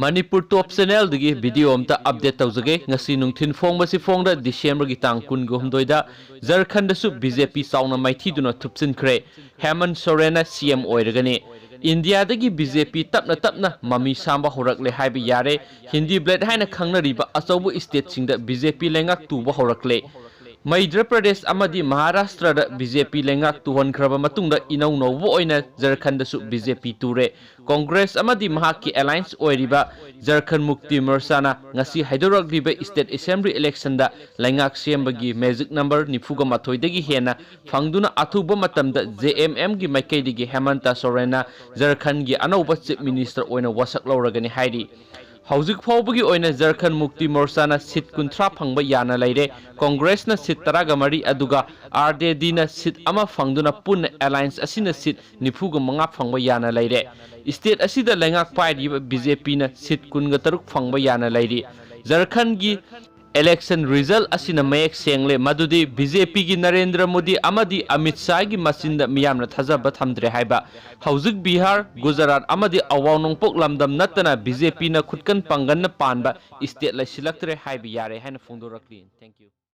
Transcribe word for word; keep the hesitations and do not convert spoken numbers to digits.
ꯃꯅꯤꯄꯨꯔ ꯇꯣꯞ ꯆꯦꯅꯦꯜꯗꯒꯤ video ꯑꯝꯇ update ꯇꯧꯖꯒꯦ꯫ ꯉꯁꯤ ꯅꯨꯡꯊꯤꯜ ꯐꯣꯡꯕꯁꯤ ꯐꯣꯡꯗ ꯗꯤꯁꯦꯝꯕꯔꯒꯤ ꯇꯥꯡ ꯀꯨꯟꯒ ꯍꯨꯝꯗꯣꯏꯗ ꯖꯔꯈꯟꯗꯁꯨ ꯕꯤ ꯖꯦ ꯄꯤ ꯆꯥꯎꯅ ꯃꯥꯏꯊꯤꯗꯨꯅ ꯊꯨꯞꯆꯤꯟꯈ꯭ꯔꯦ꯫ ꯍꯦꯃꯟ ꯁꯣꯔꯦꯟꯅ ꯁꯤ ꯑꯦꯝ ꯑꯣꯏꯔꯒꯅꯤ꯫ ꯏꯟꯗꯤꯌꯥꯗꯒꯤ ꯕꯤ ꯖꯦ ꯄꯤ ꯇꯞꯅ ꯇꯞꯅ ꯃꯃꯤ ꯁꯥꯝꯕ ꯍꯧꯔꯛꯂꯦ ꯍꯥꯏꯕ ꯌꯥꯔꯦ꯫ ꯍꯤꯟꯗꯤ ꯕꯦꯜꯠ ꯍꯥꯏꯅ ꯈꯪꯅꯔꯤꯕ ꯑꯆꯧꯕ ꯁ꯭ꯇꯦꯠꯁꯤꯡꯗ ꯕꯤ ꯖꯦ ꯄꯤ ꯂꯩꯉꯥꯛ ꯇꯨꯕ ꯍꯧꯔꯛꯂꯦ꯫ ꯃꯩꯙ꯭ꯔ ꯄ꯭ꯔꯗꯦꯁ ꯑꯃꯗꯤ ꯃꯍꯥꯔꯥꯁꯇ꯭ꯔꯗ ꯕꯤ ꯖꯦ ꯄꯤ ꯂꯩꯉꯥꯛ ꯇꯨꯍꯟꯈ꯭ꯔꯕ ꯃꯇꯨꯡꯗ ꯏꯅꯧ ꯅꯧꯕ ꯑꯣꯏꯅ ꯖꯔꯈꯟꯗꯁꯨ ꯕꯤ ꯖꯦ ꯄꯤ ꯇꯨꯔꯦ꯫ ꯀꯣꯡꯒ꯭ꯔꯦꯁ ꯑꯃꯗꯤ ꯃꯍꯥꯛꯀꯤ ꯑꯦꯂꯥꯏꯟꯁ ꯑꯣꯏꯔꯤꯕ ꯖꯔꯈꯟ ꯃꯨꯛꯇꯤ ꯃꯣꯔꯆꯥꯅ ꯉꯁꯤ ꯍꯥꯏꯗꯣꯔꯛꯂꯤꯕ ꯁ꯭ꯇꯦꯠ ꯑꯦꯁꯦꯝꯕ꯭ꯂꯤ ꯏꯂꯦꯛꯁꯟꯗ ꯂꯩꯉꯥꯛ ꯁꯦꯝꯕꯒꯤ ꯃꯦꯖꯤꯛ ꯅꯝꯕꯔ ꯅꯤꯐꯨꯒ ꯃꯥꯊꯣꯏꯗꯒꯤ ꯍꯦꯟꯅ ꯐꯪꯗꯨꯅ ꯑꯊꯨꯕ ꯃꯇꯝꯗ ꯖꯦ ꯑꯦꯝ ꯑꯦꯝꯒꯤ ꯃꯥꯏꯀꯩꯗꯒꯤ ꯍꯦꯃꯟꯇ ꯁꯣꯔꯦꯟꯅ ꯖꯔꯈꯟꯒꯤ ꯑꯅꯧꯕ ꯆꯤꯐ ꯃꯤꯅꯤꯁꯇꯔ ꯑꯣꯏꯅ ꯋꯥꯁꯛ ꯂꯧꯔꯒꯅꯤ ꯍꯥꯏꯔꯤ꯫ ꯍꯧꯖꯤꯛ ꯐꯥꯎꯕꯒꯤ ꯑꯣꯏꯅ ꯖꯔꯈꯟ ꯃꯨꯛꯇꯤ ꯃꯣꯔꯆꯥꯅ ꯁꯤꯠ ꯀꯨꯟꯊ꯭ꯔꯥ ꯐꯪꯕ ꯌꯥꯅ ꯂꯩꯔꯦ꯫ ꯀꯣꯡꯒ꯭ꯔꯦꯁꯅ ꯁꯤꯠ ꯇꯔꯥꯒ ꯃꯔꯤ, ꯑꯗꯨꯒ ꯑꯥꯔ ꯖꯦ ꯗꯤꯅ ꯁꯤꯠ ꯑꯃ ꯐꯪꯗꯨꯅ ꯄꯨꯟꯅ ꯑꯦꯂꯥꯏꯟꯁ ꯑꯁꯤꯅ ꯁꯤꯠ ꯅꯤꯐꯨꯒ ꯃꯉꯥ ꯐꯪꯕ ꯌꯥꯅ ꯂꯩꯔꯦ꯫ ꯁ꯭ꯇꯦꯠ ꯑꯁꯤꯗ ꯂꯩꯉꯥꯛ ꯄꯥꯏꯔꯤꯕ ꯕꯤ ꯖꯦ ꯄꯤꯅ ꯁꯤꯠ ꯀꯨꯟꯒ ꯇꯔꯨꯛ ꯐꯪꯕ ꯌꯥꯅ ꯂꯩꯔꯤ꯫ ꯖꯔꯈꯟꯒꯤ ꯏꯂꯦꯛꯁꯟ ꯔꯤꯖꯜ ꯑꯁꯤꯅ ꯃꯌꯦꯛ ꯁꯦꯡꯂꯦ ꯃꯗꯨꯗꯤ ꯕꯤ ꯖꯦ ꯄꯤꯒꯤ ꯅꯔꯦꯟꯗ꯭ꯔ ꯃꯣꯗꯤ ꯑꯃꯗꯤ ꯑꯃꯤꯠ ꯁꯥꯍꯒꯤ ꯃꯆꯤꯟꯗ ꯃꯤꯌꯥꯝꯅ ꯊꯥꯖꯕ ꯊꯝꯗ꯭ꯔꯦ ꯍꯥꯏꯕ꯫ ꯍꯧꯖꯤꯛ ꯕꯤꯍꯥꯔ, ꯒꯨꯖꯔꯥꯠ ꯑꯃꯗꯤ ꯑꯋꯥꯡ ꯅꯣꯡꯄꯣꯛ ꯂꯝꯗꯝ ꯅꯠꯇꯅ ꯕꯤ ꯖꯦ ꯄꯤꯅ ꯈꯨꯠꯀꯟ ꯄꯥꯡꯒꯟꯅ ꯄꯥꯟꯕ ꯁ꯭ꯇꯦꯠ ꯂꯩꯁꯤꯜꯂꯛꯇ꯭ꯔꯦ ꯍꯥꯏꯕ ꯌꯥꯔꯦ ꯍꯥꯏꯅ ꯐꯣꯡꯗꯣꯔꯛꯂꯤ꯫ Thank you.